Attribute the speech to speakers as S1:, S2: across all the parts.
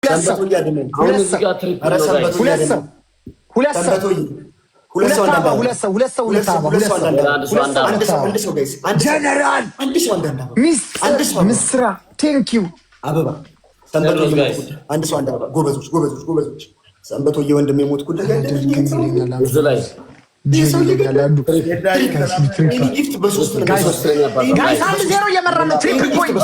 S1: ሁለት ሰው ሁለት ሰው ሁለት ሰው ሁለት ሰው ሁለት ሰው ሁለት ሰው ሁለት አበባ ሁለት ሰው ጀነራል ሚስራ thank you
S2: አበባ ሰንበቶ አንድ ሰው አንድ አበባ። ጎበዞች ጎበዞች ጎበዞች። ሰንበቶ ወንድም የሞትኩልህ
S1: guys 1-0 እየመራ ነው። Triple point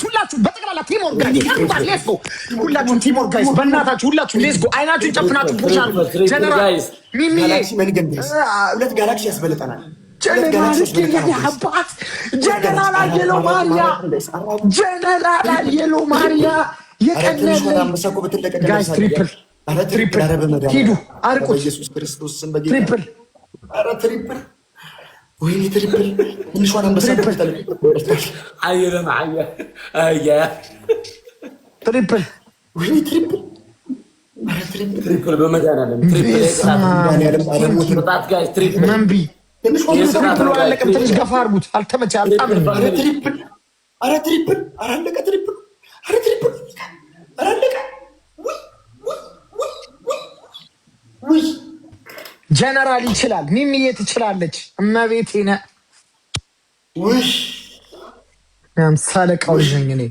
S1: ሁላችሁ በጠቅላላ teamwork guys፣ let's go ሁላችሁም teamwork guys፣ በእናታችሁ ሁላችሁም let's go። አይናችሁን ጨፍናችሁ push አድርጉ። ጀነራል ሚሚዬ
S2: ሁለት ጋላክሲ ያስበልጠናል።
S1: ጀነራል አባት ጀነራል አየለው ማርያ፣ ጀነራል አየለው ማርያ የቀነለ guys፣ triple triple ሂዱ አርቁት። Triple
S2: Triple ወይኔ triple ትንሿን አንበሳ
S1: Triple
S2: ወይኔ triple
S3: Triple በመድኃኒዓለም
S1: መንቢ triple ኡ አላለቀም። ትንሽ ገፋ አድርጉት። አልተመቸ አልጣምንም።
S2: Triple ኧረ triple ኧረ አለቀ triple ኧረ triple ኧረ አለቀ። ውይ
S1: ጀነራል ይችላል። ሚሚዬ ትችላለች። እመቤቴ ነ
S2: ውይ
S1: የአምሳ አለቃው ልጅ ነኝ እኔ።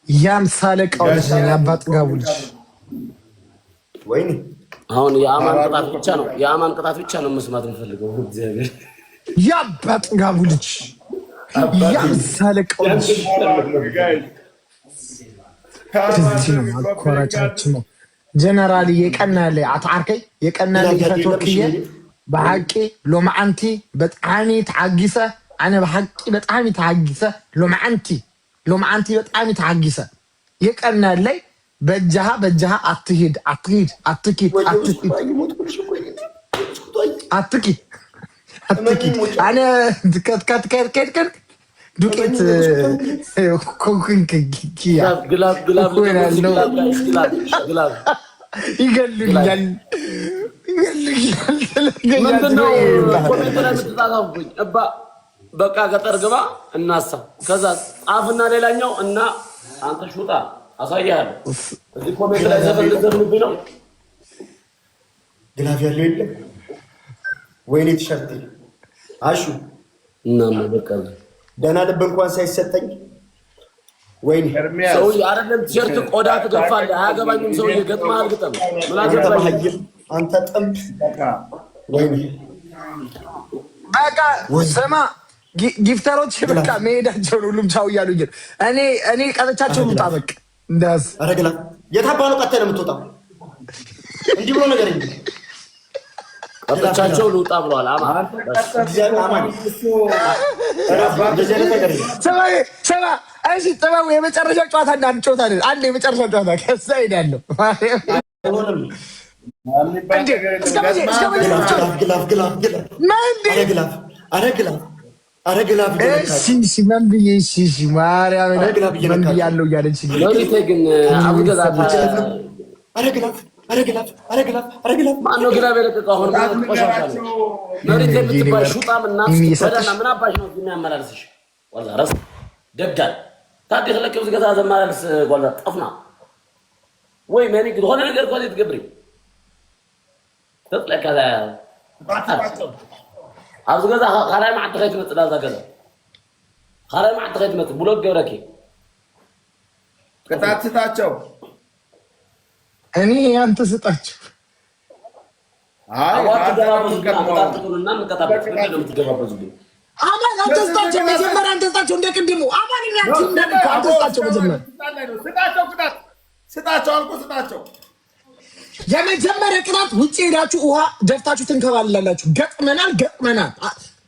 S1: የአምሳ አለቃው ልጅ ነኝ። አባ ጥጋቡ ልጅ።
S2: ወይኔ
S3: አሁን የአማን ቅጣት ብቻ ነው፣ የአማን ቅጣት ብቻ ነው መስማት የምፈልገው። እግዚአብሔር
S1: የአባ ጥጋቡ ልጅ፣ የአምሳ አለቃው ልጅ እዚህ ነው አኮራጫችን ነው። ጀነራል የቀናለ ኣትዓርከይ የቀናለ ፈትወክየ ብሓቂ ሎማዓንቲ ብጣዕሚ ተዓጊሰ ኣነ ብሓቂ ብጣዕሚ ተዓጊሰ ሎማዓንቲ ሎማዓንቲ ብጣዕሚ ተዓጊሰ የቀናለይ በጃሃ በጃሃ አትሂድ አትሂድ አትኪድ አትኪድ አትኪድ አትኪድ ኣነ ከትከትከትከት ዱቄት ኮንኩንኪያ
S3: Glove glove glove
S1: ይገሉኛል ይገሉኛል።
S3: ምንድነው comment ላይ የምትጻጻፉብኝ? እባ በቃ ገጠር ግባ እናሳ ከዛ ጻፍና ሌላኛው እና አንተ ሹጣ አሳያለሁ። እዚህ comment ላይ ዘፈን ልዘፍንብኝ ነው።
S2: Glove ያለው የለም። ወይኔ ቲሸርቴ አሹ
S3: እና በቃ
S2: ደህና ልብ እንኳን ሳይሰጠኝ ወይኔ
S3: ሰውዬ አይደለም ቲሸርት ቆዳ ትገፋለህ። አያገባኝም። ሰውዬ ገጥመሃል፣ ግጠም። ምን አገባኝ?
S2: አንተ ጥንብ ወይኔ
S1: በቃ ስማ፣ Gifter ኦች በቃ መሄዳቸውን ሁሉም ቻው እያሉ እኔ ቀጥቻቸው ልውጣ። በቃ እንዳዝ
S2: ረግላ የታባ ነው ቀጥተህ ነው የምትወጣው? እንዲህ ብሎ ነገር እንጂ
S3: ቀጥቻቸው ልውጣ ብለዋል። አማ
S1: ስማ፣ እሺ ጥበቡ የመጨረሻ ጨዋታ እንዳንጫወታለን። አንድ የመጨረሻ ጨዋታ ከዛ ሄዳለሁ። ማርያምን እያለች
S3: ማነው glove የለቀቀው? አሁን ቆሻሻ ነው። መሬት የምትባል ሹጣም እናት በዳና ምን አባሽ ነው የሚያመላልስሽ? ዋላ ረስ ደጋል ታዲያ ለከ ብዙ ገዛ ዘማላልስ ጓላ ጠፍና ወይ መኒ ዝኾነ ነገር እኳ ዘይትገብሪ ተጥለካ ኣብዚ ገዛ ካልኣይ መዓልቲ ከይትመፅእ ላዛ ገዛ ካልኣይ መዓልቲ ከይትመፅእ block ገብረኪ።
S4: ቅጣት ስጣቸው።
S1: እኔ አንተ ስጣቸው። አማን አንተ ስጣቸው መጀመሪያ፣ አንተ ስጣቸው እንደ ቅድሙ አማን አንተ ስጣቸው መጀመሪያ።
S4: ስጣቸው፣ ቅጣት ስጣቸው አልኩህ፣ ስጣቸው።
S1: የመጀመሪያ ቅጣት ውጭ ሄዳችሁ ውሃ ደፍታችሁ ትንከባልላላችሁ። ገጥመናል፣ ገጥመናል።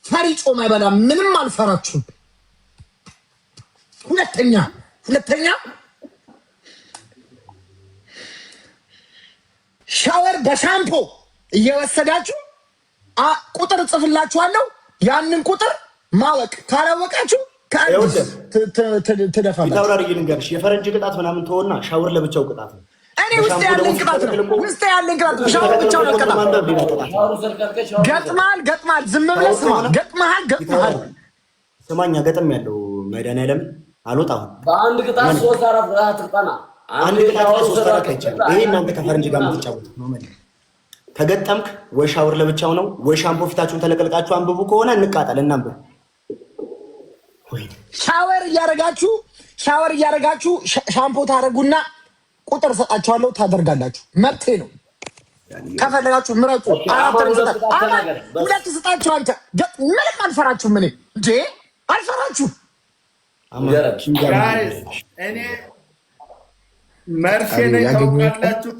S1: ፈሪ ጾም አይበላም። ምንም አልፈራችሁም። ሁለተኛ ሻወር በሻምፖ እየወሰዳችሁ ቁጥር እጽፍላችኋለሁ። ያንን ቁጥር ማወቅ ካላወቃችሁ ከአንድ ትደፋላችሁ።
S2: ልንገርሽ፣ የፈረንጅ ቅጣት ምናምን ተወና ሻወር ለብቻው ቅጣት ነው።
S1: እኔ ውስጥ ያለን ቅጣት ነው። ውስጥ ያለን ቅጣት ነው። ሻወር ብቻውን አልቀጣም። ገጥመሃል፣ ገጥመሃል። ዝም ብለህ ስማ። ገጥመሃል፣ ገጥመሃል።
S2: ስማኛ ገጥም ያለው መድኃኒዓለም አልወጣም።
S3: በአንድ ቅጣት ሶስት አራት ቅጣት ትቅጣና።
S2: አንድ ቅጣት ሶስት አራት አይቻልም። ይሄ እናንተ ከፈረንጅ ጋር የምትጫወቱት ነው። ከገጠምክ ወይ ሻወር ለብቻው ነው ወይ ሻምፖ ፊታችሁን ተለቀልቃችሁ አንብቡ። ከሆነ እንቃጠል፣ እናንብብ።
S1: ሻወር እያደረጋችሁ፣ ሻወር እያደረጋችሁ ሻምፖ ታደርጉና ቁጥር ሰጣችኋለሁ፣ ታደርጋላችሁ። መብቴ ነው። ከፈለጋችሁ ምረጡ። አራት ሁለት ስጣችሁ። አንተ ምንም አልፈራችሁም። እኔ እንዴ አልፈራችሁም።
S4: እኔ መርፌ ነኝ ታውቃላችሁ።